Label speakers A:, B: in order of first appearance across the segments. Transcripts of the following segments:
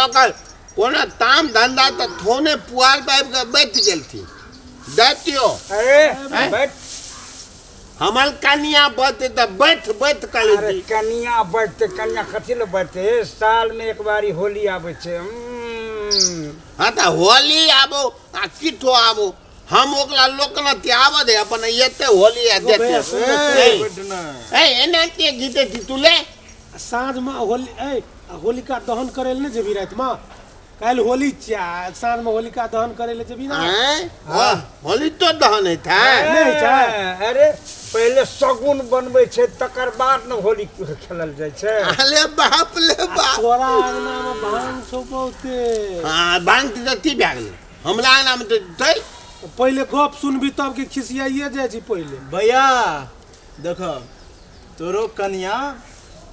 A: लोग कोनो ताम धंधा तऽ थोने पुआल पाबि कऽ बैठ गेलथिन दैतियो।
B: अरे
A: हैं?
B: बैठ।
A: हमर कनिया बैठ तऽ बैठ बैठ
B: अरे
A: करै छी।
B: कनिया बैठते, कनिया कथी लए बैठते? साल में एक बारी होली आबै छै।
A: हाँ तऽ होली आबो आ किठो आबो, हम ओकरा लोक न आबऽ दे अपन एते होली आ
C: ओ भैया,
A: देते।
C: सुन ने।
A: ए,
D: बैठ ना।
A: ए एना के घीचै छी तू ले।
C: साँझमे होली, ए आ होलिका दहन करै लए नहि जेबही रातिमे? काल्हि होली छियै आ साँझमे होलिका दहन करै लए जेबही ना?
A: आँय? हाँ, होली तो दहन होइत है।
C: नहि होइ छै?
B: अरे पहिले शगुन बनबै छै तकर बाद ने होली खेलल जाइ छै।
A: अरे बाप ले बाप।
C: तोरा अंगनामे भांग छौ बहुते।
A: हाँ, भांग तऽ की भए गेलै? हमरा अंगनामे तऽ छै।
C: पहिले गप सुनबी तब कि खिसियाइए जाइ छी पहिले?
D: भैया देख, तोरो कनिया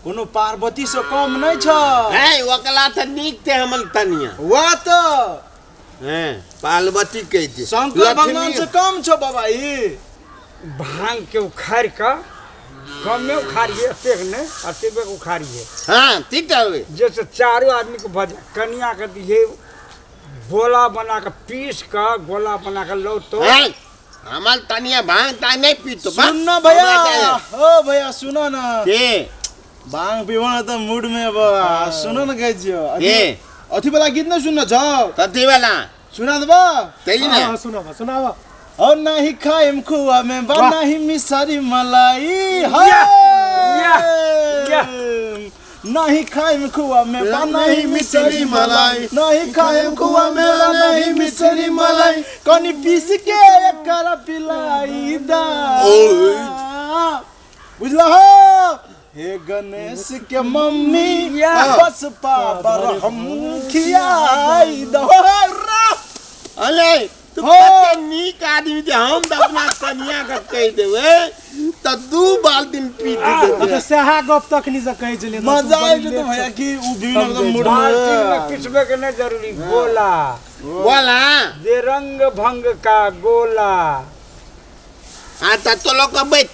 D: कोनो पार्वती से कम नहीं छ।
A: है, ओकला तऽ नीक छै हमर कनिया।
D: वाह तऽ।
A: हैं, पार्वती कहै छै।
D: शंकर
A: लक्ष्मी-
D: भगवान से कम छौ बाबा ई।
B: भांग के उखाड़ि कऽ, कमे उखाड़िए, एतेक नहि, एतबे उखाड़िए।
A: हाँ, ठीक है।
B: जैसे चारो आदमीके भऽ जाए। कनियाके दिहे गोला बना कऽ, पीस कऽ गोला बना कऽ लौतो।
A: हैं, हमर तनिया भांग तांग नहीं पीतो बस।
D: सुन ना भैया।
A: हमरा चाहिए।
D: ओ भैया सुनो ना।
A: के?
D: भांग पीबो ना तो मूड में बा। सुनो ना, कहै छियो।
A: के?
D: अथी वाला गीत नहीं सुनना छौ?
A: कथी वाला?
D: सुना देबा?
A: तेली ना।
C: हाँ, सुनावा सुनावा।
D: और नाही खाइम खुआ में बा
C: वाह।
D: नाही मिसरी मलाई हाय।
B: या, या।
D: नाही खाइम खुआ में बा नाही मिसरी मलाई, नाही खाइम खुआ में बा नाही मिसरी मलाई, कनी पीस के एकर पिलाई दा। बुझला हो? हे गणेश के मम्मी,
B: या।
D: बस पापर हम खियाई दो।
A: अरे तू
D: हो।
A: कते नीक आदमी छै, हम तऽ अपना कनिया के कहि देबै तऽ 2 बाल्टीन पीट देतै।
C: तऽ सएह गप तखनी से कहै छलियै।
D: मजा आबि जेतौ भैया कि उ विभिन्न एकदम मूड
B: बाल्टी में
D: में।
B: पिसबे के नहीं जरूरी, गोला।
A: बोला।
B: जे रंग भंग का गोला।
A: हाँ तऽ तो लोग के बैठ,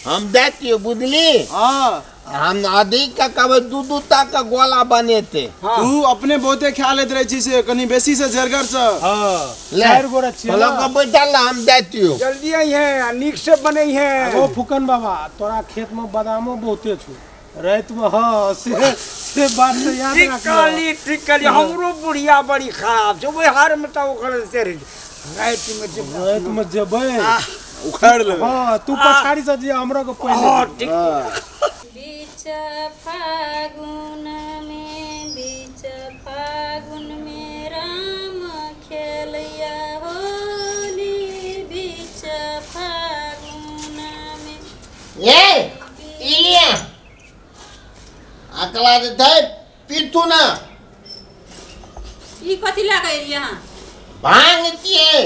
A: हम दै छियौ, बुझली?
D: हाँ।
A: हम अधिक के कहबै 2-2 टा के गोला बनेते।
B: हाँ।
D: तू अपने बहुते ख्याल लेत रहै छी से कनी बेसी से जरगर से।
C: हाँ।
A: ले।
C: चारि गोरा छियै
A: तो लोग
C: ना।
A: के बैठल ला, हम दै छियौ।
B: जल्दी आई है आ नीक से बनै है।
C: ओ फुकन बाबा, तोरा खेत में बादामो बहुते छौ राति में। हाँ, से बात तो याद
B: ठीक
C: राखियो।
B: कहली, ठीक कहली। हमरो बुढ़िया बड़ी खराब छै, ओहि हार में तऽ ओकर से रहै छै। राति में जे
C: राति में जेबै
D: उखाड़ लेबै।
C: हाँ, तू पछाड़ी से जे हमरो के पहिले।
B: हाँ, ठीक।
E: बीच फागुन में, बीच फागुन में राम खेलैया होली, बीच फागुन में।
A: ये इलिया अकला जे छै पीतू ना।
E: ई कथी लए कऽ एलियै अहाँ?
A: भांग छियै।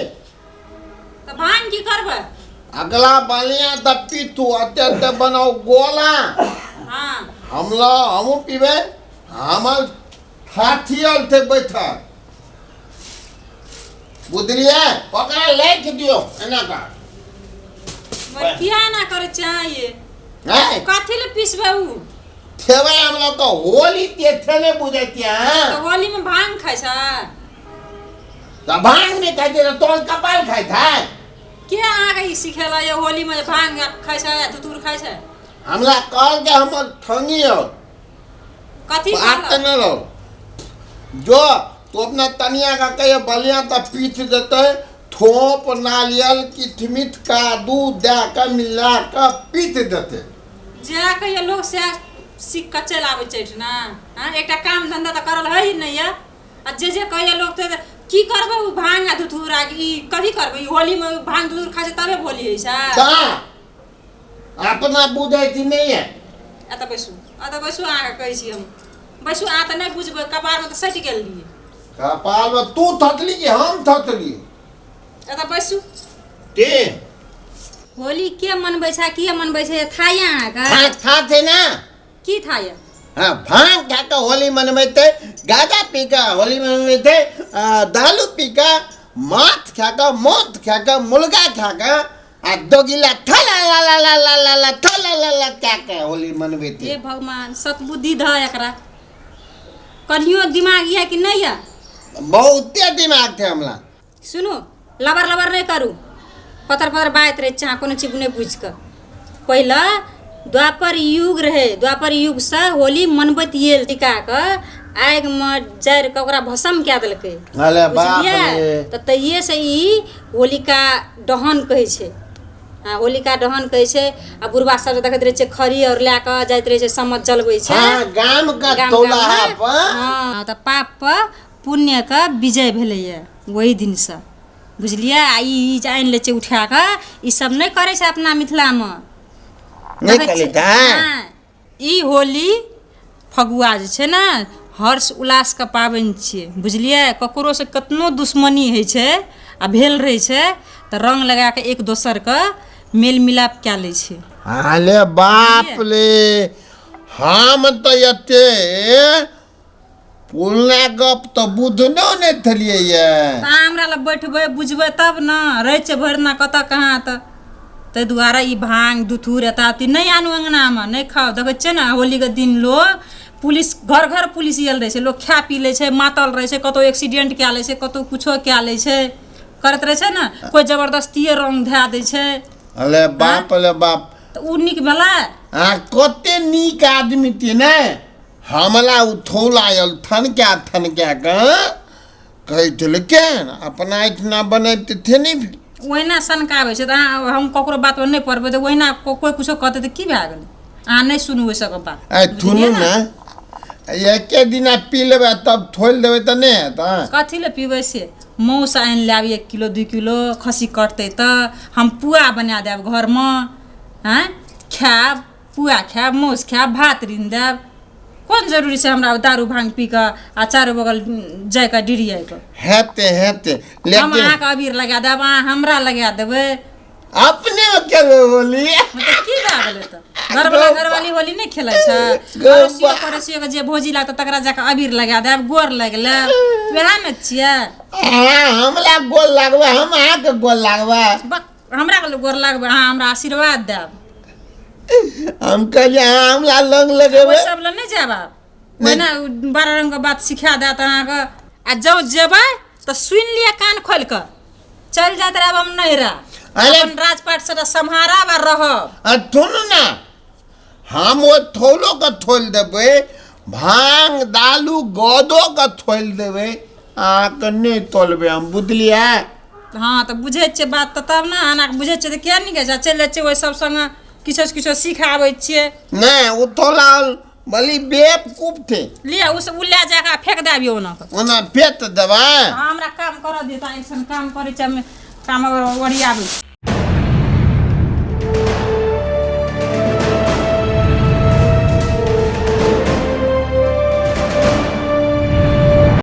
E: तऽ भांग की करबै?
A: अगला बलिया तऽ पीतू, अते अते बनाउ गोला।
E: हाँ।
A: हमला हमहूँ पीबै, हमर साथी आयल छै बैठल, बुझलियै? ओकरा राखि दियौ एना कऽ।
E: मगर किया एना करै छियै अहाँ ये?
A: हैं?
E: कथी लए पिसबै उ?
A: खेबै हमरा तऽ होली के छै, नहि बुझै छियै अहाँ?
E: तऽ होली में भांग खाइ छै?
A: तऽ भांग नहि खाइ छै तऽ तोहर कपाल खाइ छै?
E: के अहाँके ई सिखेला ये होली में जे भांग खाइ छै आ धतूर खाइ छै?
A: हमरा कहल के हमर ठंगी और
E: कथी
A: बात तऽ
E: कहलक?
A: नहि रहो जो तू अपना तनिया का कहिए बलिया तऽ पीट देतै, थोप नारियल किचमिच कादू दए कऽ मिला कऽ पीट देतै।
E: जे कहिए लोग सएह सीख कऽ चलि आबै छै एहिठिना। हँ, एकटा काम धंधा तऽ करल है ही नहि यऽ आ जे जे कहैए लोक तऽ की करबै ओ भांग आ धतूर आ ई कथी करबै? ई होलीमे भांग धतूर खाइ छै तबे होली होइ छै?
A: का अपना बुझै छी नहि है।
E: एतऽ बैसू, एतऽ बैसू, अहाँके कहै छी हम, बैसू। अहाँ तऽ नहि बुझबै, कपारमे तऽ सटि गेल रहियै।
A: कपाल में तू थतली कि हम थतली?
E: एतऽ बैसू।
A: के
E: होली के मनबै छै, किए मनबै छै, था यऽ अहाँके?
A: था था छै ना।
E: की था यऽ?
A: हाँ, भांग खा कऽ होली मनबैते, गाजा पी कऽ होली मनबैते, दारू पी कऽ, माछ खा कऽ, मौत खा कऽ, मुर्गा खा कऽ आ दोगिला थला ला ला ला ला ला ला थला ला ला कए कऽ होली मनबैते।
E: हे भगवान, सतबुद्धि धऽ एकरा। कनियो दिमाग यऽ कि नहि यऽ?
A: बहुते दिमाग थे हमरा।
E: सुनू, लबर लबर नहि करू, पतर पतर बाजैत रहै छी अहाँ कोनो चीज नहि बुझि कऽ। पहिले द्वापर युग रहै, द्वापर युगसँ होली मनबैत आयल, टीकाके आगिमे जरि कऽ ओकरा भस्म कए देलकै।
A: अरे बाप
E: बुझलियै?
A: रे।
E: तऽ तहिएसँ ई होलिका दहन कहै छै। हँ, होलिका दहन कहै छै। आ बुढ़बा सब जे देखैत रहै छै, खड़ी आओर लए कऽ जाइत रहै छै, सम्मत जलबै छै।
A: हाँ, गाम का
E: गाम
A: टोला
E: गाममे।
A: पर।
E: हँ, तऽ पाप पर पुण्यके विजय भेलैए ओहि दिनसँ, बुझलियै? आ ई जे आनि लै छै उठा कऽ, ई सब नहि करै छै अपना मिथिलामे।
A: नहि
E: देखै
A: करै
E: छियै?
A: छै?
E: हँ, ई होली फगुआ जे छै ने, हर्ष उल्लासके पाबनि छियै, बुझलियै? ककरोसँ कतनो दुश्मनी होइ छै आ भेल रहै छै तऽ रङ्ग लगा कऽ एक दोसरके मेल मिलाप कए लै छै।
A: अरे बाप रे, हम तऽ एते पुरना गप तऽ बुझलो नहि थलियै ये।
E: तऽ अहाँ हमरा लग बैठबै बुझबै तब ने। रहै छै भरि दिना कतऽ कहाँ, तऽ ताहि दुआरे ई भाङ्ग धुथुर एता अथी नहि आनू अङ्गनामे, नहि खाउ। देखै छियै ने, होलीके दिन लोग पुलिस घर घर पुलिस आयल रहै छै, लोक खा पी लै छै, मातल रहै छै, कतहु एक्सीडेंट कए लै छै, कतहु किछो कए लै छै, करैत रहै छै ने। कोइ जबरदस्तिए रङ्ग धए दै छै।
A: अरे बाप रे बाप।
E: तऽ ओ नीक भेलै?
A: अहाँ कते नीक आदमी छियै ने। हमला ओ थौला आयल थनका थनका कऽ कहै छलै केहन अपना एहिठिना बनैते थे नहि भेल।
E: ओहिना सनकाबै छै। तऽ अहाँ हम ककरो बातपर नहि पड़बै तऽ ओहिना कोइ किछो कहतै तऽ की भए गेलै? अहाँ नहि सुनू ओहि सबके बात।
A: आइ थुनू
E: बुझलियै
A: ने, एके दिना पी लेबै तब थोलि देबै तऽ नहि हेतै?
E: कथी लए पीबै से? मौस आनि लायब 1 किलो 2 किलो, खस्सी कटतै तऽ हम पुआ बना देब घरमे। आँय, खायब पुआ, खायब मौस, खायब भात, ऋण देब। कोन जरूरी छै हमरा दारू भांग पी कऽ आ चारू बगल जाय कऽ डिरियाइ कऽ?
A: हेतै हेतै,
E: हम
A: लेकिन
E: अहाँके अबीर लगा देब, अहाँ हमरा लगा देबै।
A: अपने खेलबै होली?
E: मतलब की भए गेलै तऽ? घरवला घरवाली होली नहि खेलै छै? अड़ोसियो पड़ोसियो के जे भौजी लागतै तकरा जाकऽ अबीर लगा देब, गोर लागि लेब, वएह ने छियै।
A: अहाँ हमरा गोर लागबै, हम अहाँके गोर लागबै?
E: बक, हमरा गोर लागबै? अहाँ हमरा आशीर्वाद देब।
A: हम कहलियै अहाँ हमरा लग लगेबै।
E: ओहि सब लए नहि जायब आब। ओहिना 12 रंगके बात सिखा देत अहाँके। आ जँ जेबै तऽ सुनि लिअ कान खोलि कऽ, चलि जाइत रहब हम नैहरा।
A: अरे!
E: अपन राजपाट सबटा सम्हारब आ रहब।
A: आ सुनू ने, हम ओ थौलो के थोलि देबै, भांग दालू गदो के थोलि देबै, अहाँके नहि तोलबै हम, बुझलियै?
E: हँ, तऽ बुझै छियै बात तऽ तब ने। एना कऽ बुझै छियै तऽ किया नहि कहै छै? चलि जाइ छियै ओहि सब सङ्गे, किछो किछो सीख आबै छियै।
A: नहि, ओ थौला बली बेवकूफ थे।
E: लिअ, ओ सब ओ लए जाकऽ फेक देबियौ ओना कऽ।
A: ओना फेक देबै।
E: हँ, हमरा काम करऽ दिअ तऽ ऐसन काम करै छियै, हम काम ओरियाबै छी।